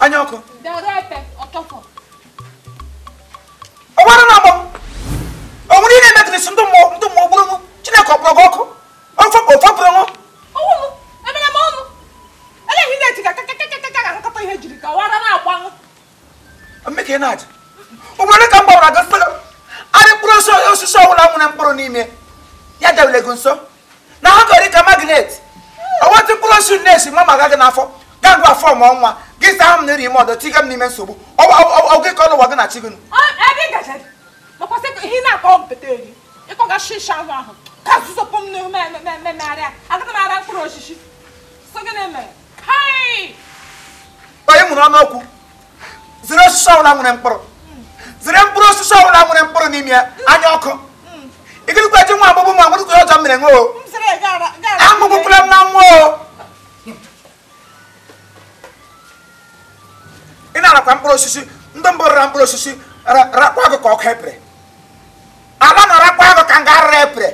Anya ọkụ. Ọ gwara na agbam. Ọ nwere ihe na-eme ndị mmụọ gburu mụ. Chineke ọ kpọrọ gị ọkụ. Ofe fọpụrụ mụ. Ọwụnụ, emere m ọnụ. Ele ihe na-eti ka kakakakaka nkata ihe jiri ka wara na-agbanụ. Mmeke ị na-aja. Ugboro ka m gbawara gị sị arị mkpụrụ osisi ọbụla nwere mkpụrụ n'ime ya dewere gị nso na ha gọrọ ka magnet ọwatị mkpụrụ osisi na-esi mama aga gị n'afọ gaa ngwa afọ mụọ nwa gị saa m na eri ime ọdọ tiga m n'ime nsogbu ọgụ ka ọnụ ụwa gị na chi gị ebe ị gajere makwasị ihe na-akọ mpete eri ịkọga shisha ahụ ahụ ka zụzọpụ m n'ihu memegharịa agana m ara mkpụrụ osisi so gịnị mere kai onye nwere ọnụ okwu zere osisi ọbụla nwere mkpụrụ zere mkpụrụ osisi ọbụla nwere mkpụrụ n'ime ya anya ọkụ ịgịrịkwa ji nwa agbụgbụ ma nwere ọjọọ mere nwe o agbụgbụkwala m na nwa o ị na-arakwa mkpụrụ osisi ndị mbụ rara mkpụrụ osisi rakwa agụ ka ọkụ epere ala na-arakwa agụ ka nga arara epere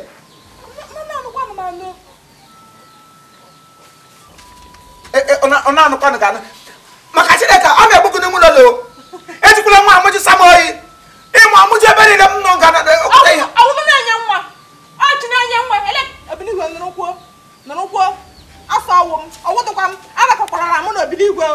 ọ na-anụkwanụ ga anụ maka Chineke ọ na-egbu gị n'ime ụlọ ejikwala nwa amụji sam oyi ịmụ amụji ebe niile m nọ nga okwute ihe ọwụmụ na-enye nwa ọchị na-enye nwa ele obiligwe nụrụkwuo nụrụkwuo afọ ọwụ m ọwụdụkwa m arakọkwara mụ na obiligwe